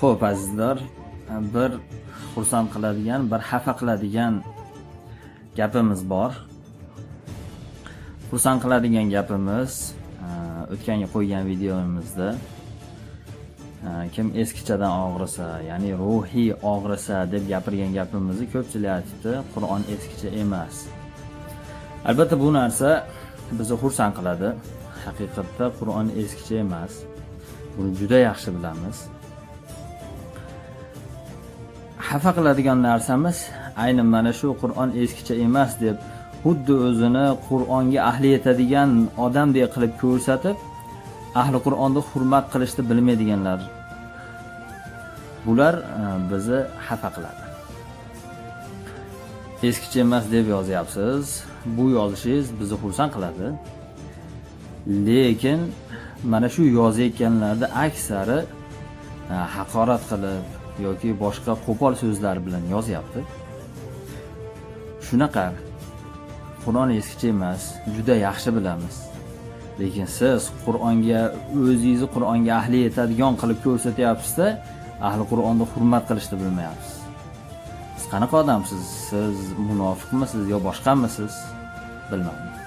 Xo'p, azizlar, bir xursand qiladigan, bir xafa qiladigan gapimiz bor. Xursand qiladigan gapimiz, o'tgangi qo'ygan videomizda kim eskichadan og'risa, ya'ni ruhiy og'risa deb gapirgan gapimizni ko'pchilik aytibdi, Qur'on eskicha emas. Albatta, bu narsa bizni xursand qiladi. Haqiqatda Qur'on eskicha emas. Buni juda yaxshi bilamiz. Xafa qiladigan narsamiz, ayni mana shu Qur'on eskicha emas deb xuddi o'zini Qur'onga ahli yetadigan odamdek qilib ko'rsatib, ahli Qur'onni hurmat qilishni bilmaydiganlar. Bular bizni xafa qiladi. Eskicha emas deb yozyapsiz. Bu yozishingiz bizni xursand qiladi. Lekin mana shu yozayotganlarda aksari haqorat qilib yoki boshqa qo'pol so'zlar bilan yozyapti. Shunaqa, Qur'on eskicha emas, juda yaxshi bilamiz. Lekin siz Qur'onga, o'zingizni Qur'onga ahli yetadigan qilib ko'rsatyapsiz-da, ahli Qur'onni hurmat qilishni bilmayapsiz. Siz qanaqa odamsiz? Siz munofiqmisiz yo boshqamisiz? Bilmadim.